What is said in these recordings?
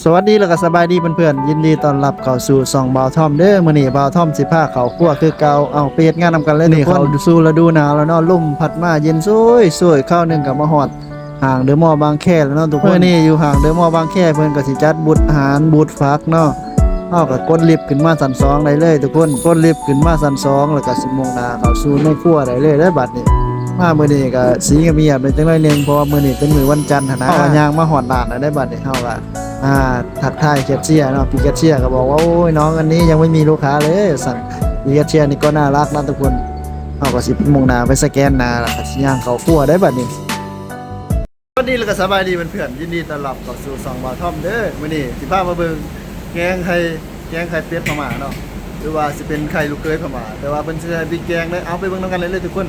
ສະຫວັດດີ ແລ້ວກໍສະບາຍດີເພື່ອນໆ ຍິນດີຕ້ອນຮັບເຂົ້າສູ່ຊ່ອງບ່າວທອມເດີ. ມື້ນີ້ບ່າວທອມຊິພາເຂົ້າຄົວຄືເກົ່າ. ເອົາ ໄປເຮັດງານນຳກັນເລີຍ. ນີ້ເຂົ້າສູ່ລະດູໜາວແລ້ວເນາະ, ລົມພັດມາເຢັນໂຊຍໆ. ຄາວໜຶ່ງກໍມາຮອດຫ້າງເດີມໍບາງແຄແລ້ວເນາະທຸກຄົນ. ມື້ນີ້ຢູ່ຫ້າງເດີມໍບາງແຄ ເພິ່ນກໍຊິຈັດບູດອາຫານ ບູດຜັກເນາະ. ເຮົາກໍກົດລິບຂຶ້ນມາຊັ້ນສອງໄດ້ເລີຍທຸກຄົນ. ກົດລິບຂຶ້ນມາຊັ້ນສອງ ແລ້ວກໍຊິມຸ່ງໜ້າເຂົ້າສູ່ໃນຄົວໄດ້ເລີຍເດີບັດນີ້. ມາມື້ນີ້ກໍຊິງຽບໆ ແດ່ຈັກໜ້ອຍໜຶ່ງ ເພາະວ່າມື້ນີ້ເປັນມື້ວັນຈັນຫັ້ນນະ. ເຮົາກໍຍ່າງມາຮອດຮ້ານແລ້ວເດ້ບັດນີ້. ເຮົາກໍ ອ່າ ທັກທາຍແຄຊເຊຍເນາະ. ພີ່ແຄຊເຊຍກໍບອກວ່າ ໂອ້ຍ ນ້ອງ ອັນນີ້ຍັງໄມ່ມີລູກຄ້າເລີຍ ວ່າຊັ້ນ. ພີ່ແຄຊເຊຍນີ້ກໍໜ້າລັກນະທຸກຄົນ. ເຮົາກໍຊິມຸ່ງໜ້າໄປສະແກນໜ້າ ແລ້ວກໍຊິຍ່າງເຂົ້າຄົວໄດ້ບັດນີ້. ສະຫວັດດີ ແລ້ວກໍສະບາຍດີເພື່ອນໆ ຍິນດີຕ້ອນຮັບເຂົ້າສູ່ຊ່ອງບ່າວທອມເດີ. ມື້ນີ້ຊິພາມາເບິ່ງແກງໄຂ່ ແກງໄຂ່ເປັດພະມ້າເນາະ ຫຼືວ່າຊິເປັນໄຂ່ລູກເຂີຍພະມ້າ ແຕ່ວ່າເພິ່ນຊິໃສ່ພິກແກງເດີ. ເອົາ ໄປເບິ່ງນຳກັນເລີຍເດີທຸກຄົນ.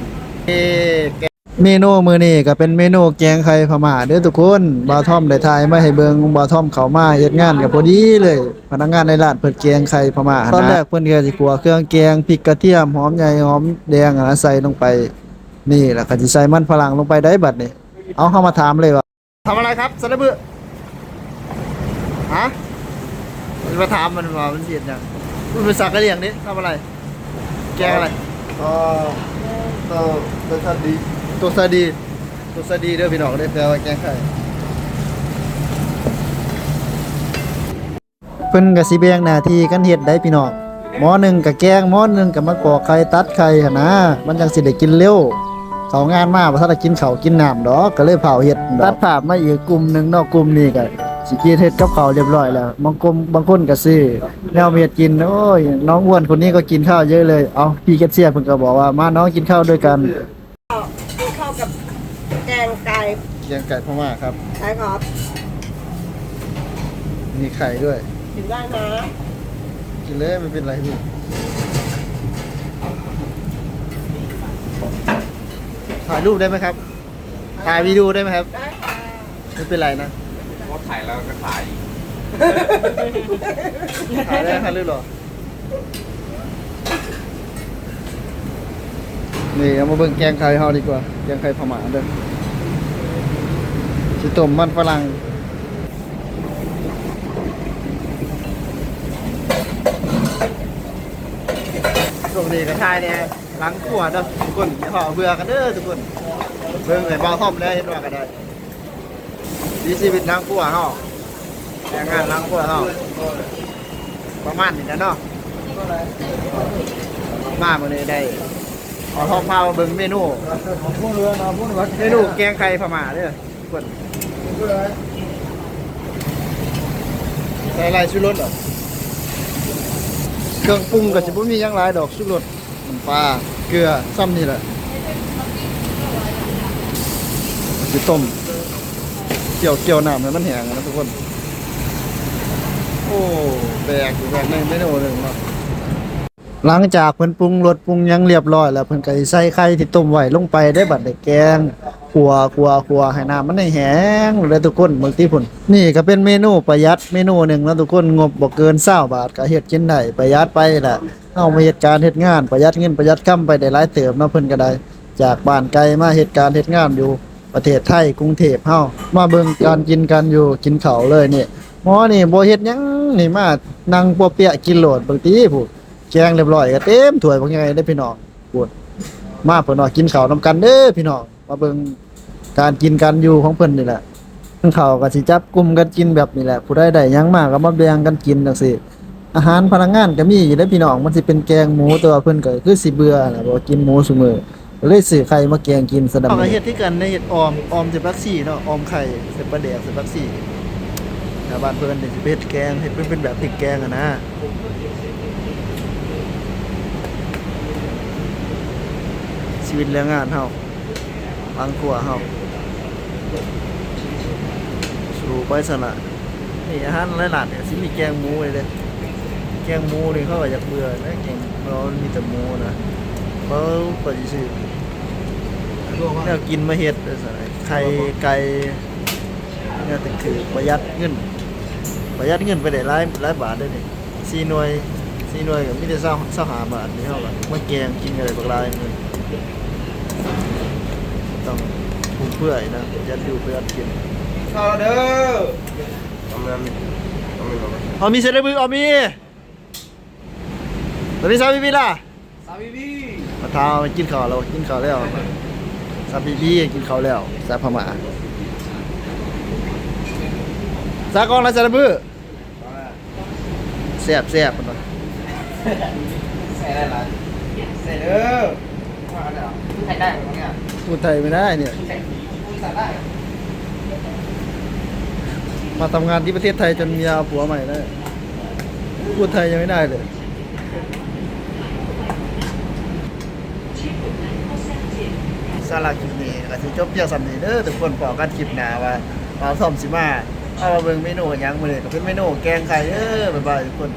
ເມນູມື້ນີ້ກໍເປັນເມນູແກງໄຂ່ພະມ້າເດີທຸກຄົນ. ບ່າວທອມໄດ້ຖ່າຍມາໃຫ້ເບິ່ງ ບ່າວທອມເຂົ້າມາເຮັດງານກໍພໍດີເລີຍ. ພະນັກງານໃນຮ້ານເພິ່ນແກງໄຂ່ພະມ້າຫັ້ນນະ. ຕອນແລກເພິ່ນກໍຊິຂົ້ວເຄື່ອງແກງ ພິກກະທຽມ ຫອມໃຫຍ່ ຫອມແດງ ອັນນັ້ນໃສ່ລົງໄປ. ນີ້ ແລ້ວກໍຊິໃສ່ມັນຝຣັ່ງລົງໄປໄດ້ບັດນີ້. ເອົາ ເຮົາມາຖາມເລີຍວ່າ ທຳອະໄລຄັບ ຊາລະບຶ? ຮະ? ມາຖາມມັນວ່າມັນຊິເຮັດຫຍັງ? ມັນເປັນສັດລ້ຽງເດ້. ທຳອະໄລ? ແກງອະໄລ? ເອີ ໂຕ ໂຕຊາດີ ໂຕຊາດີ ໂຕຊາດີເດີພີ່ນ້ອງເດີ ແປວ່າແກງໄຂ່. ເພິ່ນກໍຊິແບ່ງໜ້າທີ່ກັນເຮັດໄດ໋ພີ່ນ້ອງ. ໝໍໜຶ່ງກໍແກງ ໝໍໜຶ່ງກໍມາປອກໄຂ່ ຕັດໄຂ່ຫັ້ນນະ ມັນຈັ່ງຊິໄດ້ກິນເລັວ. ເຂົ້າງານມາບໍ່ທັນໄດ້ກິນເຂົ້າກິນນ້ຳດອກ ກໍເລີຍຟ້າວເຮັດ. ຕັດພາບມາອີກກຸ່ມໜຶ່ງເນາະ. ກຸ່ມນີ້ກໍຊິກິນ ເຮັດກັບເຂົ້າຮຽບຮ້ອຍແລ້ວ. ບາງກຸ່ມ ບາງຄົນກໍຊື້ແນວມາເຮັດກິນ. ໂອ້ຍ ນ້องอ้วนคนนี้ก็กินข้าวเยอะเลย. ເອົ້າ ພີ່ແຄຊເຊຍເພິ່ນກໍບອກວ່າ ມານ້ອງ กินข้าวด้วยกัน. กินข้าวกับแกงไก่ ແກງໄກ່ພະມ້າຄັບ. ໃຊ່ຄັບ. ມີໄຂ່ດ້ວຍ. ກິນໄດ້ນະ. ກິນເລີຍ ໄມ່ເປັນໄລ. ຖ່າຍຮູບໄດ້ໄໝຄັບ? ຖ່າຍວິດີໂອໄດ້ໄໝຄັບ? ໄດ້ຄ່ະ. ໄມ່ເປັນໄລນະ. ກໍຖ່າຍແລ້ວກໍຂາຍ. ຂາຍໄດ້ຄັບ ຫຼືບໍ່? ນີ້ ເອົາມາເບິ່ງແກງໄຂ່ເຮົາດີກວ່າ ແກງໄຂ່ພະມ້າເດີ. ຊິຕົ້ມມັນຝຣັ່ງ. ຊ່ວງນີ້ກໍຖ່າຍແດ່ຫຼັງຄົວເດີທຸກຄົນ ຢ່າຟ້າວເບື່ອກັນເດີທຸກຄົນ. ເບິ່ງໃຫ້ບ່າວທອມແດ່ ເຮັດວ່າກໍໄດ້. ວິຖີຊີວິດຫຼັງຄົວເຮົາ ແຮງງານຫຼັງຄົວເຮົາ ປະມານນີ້ແຫຼະເນາະ. ມາມື້ນີ້ໄດ້ ຂໍພາມາເບິ່ງເມນູ ເມນູແກງໄຂ່ພະມ້າເດີທຸກຄົນ. ໃສ່ຫຼາຍ ຊູລົດເນາະ. ເຄື່ອງປຸງກໍຊິບໍ່ມີຫຍັງຫຼາຍດອກ ຊູລົດ ນ້ຳປາ ເກືອ ຊ່ຳນີ້ແຫຼະ. ຊິຕົ້ມ ກ່ຽວ ກ່ຽວນ້ຳໃຫ້ມັນແຫ້ງນະທຸກຄົນ. ໂອ້ ແປກອີກແບບໜຶ່ງ ເມນູໜຶ່ງເນາະ. ຫຼັງຈາກເພິ່ນປຸງລົດປຸງຫຍັງລຽບຮ້ອຍແລ້ວ ເພິ່ນກໍຊິໃສ່ໄຂ່ທີ່ຕົ້ມໄວ້ລົງໄປເດ້. ບັດນີ້ແກງ ຂົ້ວ ຂົ້ວ ຂົ້ວໃຫ້ນ້ຳມັນແຫ້ງໆເດີທຸກຄົນ. ເບິ່ງຕິພຸ້ນ ນີ້ກໍເປັນເມນູປະຢັດເມນູໜຶ່ງເນາະທຸກຄົນ. ງົບບໍ່ເກີນຊາວບາດ ກໍເຮັດກິນໄດ້ ປະຢັດໄປແຫຼະ. ເຮົາມາເຮັດການເຮັດງານ ປະຢັດເງິນປະຢັດຄຳໄປໄດ້ຫຼາຍເຕີບເນາະ. ເພິ່ນກໍໄດ້ຈາກບ້ານໄກມາເຮັດການເຮັດງານຢູ່ປະເທດໄທ ກຸງເທບເຮົາ. ມາເບິ່ງການກິນການຢູ່ ກິນເຂົ້າເລີຍນີ້. ໝໍນີ້ບໍ່ເຮັດຫຍັງນີ້ ມານັ່ງປົວເປຍະກິນໂລດ. ເບິ່ງຕິພຸ້ນ ແກງລຽບຮ້ອຍກໍເຕັມຖ້ວຍບັກໃຫຍ່ເດ້ພີ່ນ້ອງ. ພຸ້ນ ມາເພິ່ນວ່າກິນເຂົ້ານຳກັນເດີພີ່ນ້ອງ. ມາເບິ່ງການກິນການຢູ່ຂອງເພິ່ນນີ້ແຫຼະ. ເຂົ້າກໍຊິຈັບກຸ່ມກັນກິນແບບນີ້ແຫຼະ. ຜູ້ໃດໄດ້ຫຍັງມາກໍມາແບ່ງກັນກິນຈັ່ງຊີ້. ອາຫານພະນັກງານກໍມີຢູ່ເດ້ພີ່ນ້ອງ. ມັນຊິເປັນແກງໝູ ແຕ່ວ່າເພິ່ນກໍຄືຊິເບື່ອແຫຼະ ບໍ່ກິນໝູຊຸມື້ ກໍເລີຍຊື້ໄຂ່ມາແກງກິນຊະດຳ. ເຮົາກໍເຮັດຄືກັນເດ້ ເຮັດອ່ອມ ອ່ອມໃສ່ຜັກຊີເນາະ ອ່ອມໄຂ່ໃສ່ປາແດກ ໃສ່ຜັກຊີ. ແຖວບ້ານເພິ່ນນີ້ຊິໄປເຮັດແກງ ເຮັດເປັນ ເປັນແບບພລິກແກງຫັ້ນນະ. ຊີວິດແຮງງານເຮົາ ຫຼັງຄົວເຮົາ ສູ້ໄປຊັ້ນລະ. ນີ້ອາຫານຫຼາຍຮ້ານນີ້ຊິມີແກງໝູເດ້. ແກງໝູນີ້ເຂົາກໍຢາກເບື່ອນະ ແກງ ເພາະວ່າມັນມີແຕ່ໝູນະ. ເຂົາກໍຊິຊື້ແນວກິນມາເຮັດ ໄຂ່ ໄກ່ ແນວຖືກໆ ປະຢັດເງິນ ປະຢັດເງິນໄປໄດ້ຫຼາຍ ຫຼາຍບາດເດ້ນີ້. ສີ່ໜ່ວຍ ສີ່ໜ່ວຍກໍມີແຕ່ຊາວ ຊາວຫ້າບາດນີ້ ເຮົາກໍມາແກງກິນກໍໄດ້ບັກຫຼາຍເງິນ. ຕ້ອງຟຸມເຟືອຍນະ ປະຢັດຢູ່ປະຢັດກິນ. ເຂົ້າເດີ. ປະມານ ອາມີ ເສດລະບຶກ ອາມີ ຕອນນີ້ຊາບີບີລະ ຊາບີບີ ມາຖາມກິນເຂົ້າແລ້ວ ກິນເຂົ້າແລ້ວ ຊາບີບີກິນເຂົ້າແລ້ວ ສາວພະມ້າ ສາກອງລະ ເສດລະບຶກ ແຊບໆ ເພິ່ນວ່າ ໃສ່ຫຼາຍໆ ໃສ່ເດີ ໃສ່ໄດ້ບໍ່ເນຍ ພູດໄທໄມ່ໄດ້ເນຍ ໃສ່ ພູດໄທໄດ້ ມາທຳງານທີ່ປະເທດໄທຈົນເມຍເອົາຜົວໃໝ່ໄດ້ ພູດໄທຍັງໄມ່ໄດ້ເລີຍ. ສຳລັບຄລິບນີ້ກໍຊິຈົບພຽງສ່ຳນີ້ເດີທຸກຄົນ ພໍ້ກັນຄລິບໜ້າວ່າບ່າວທອມຊິມາ ເອົາມາເບິ່ງເມນູຫຍັງ ມື້ນີ້ກໍເປັນເມນູແກງໄຂ່ເດີ ບາຍບາຍທຸກຄົນ.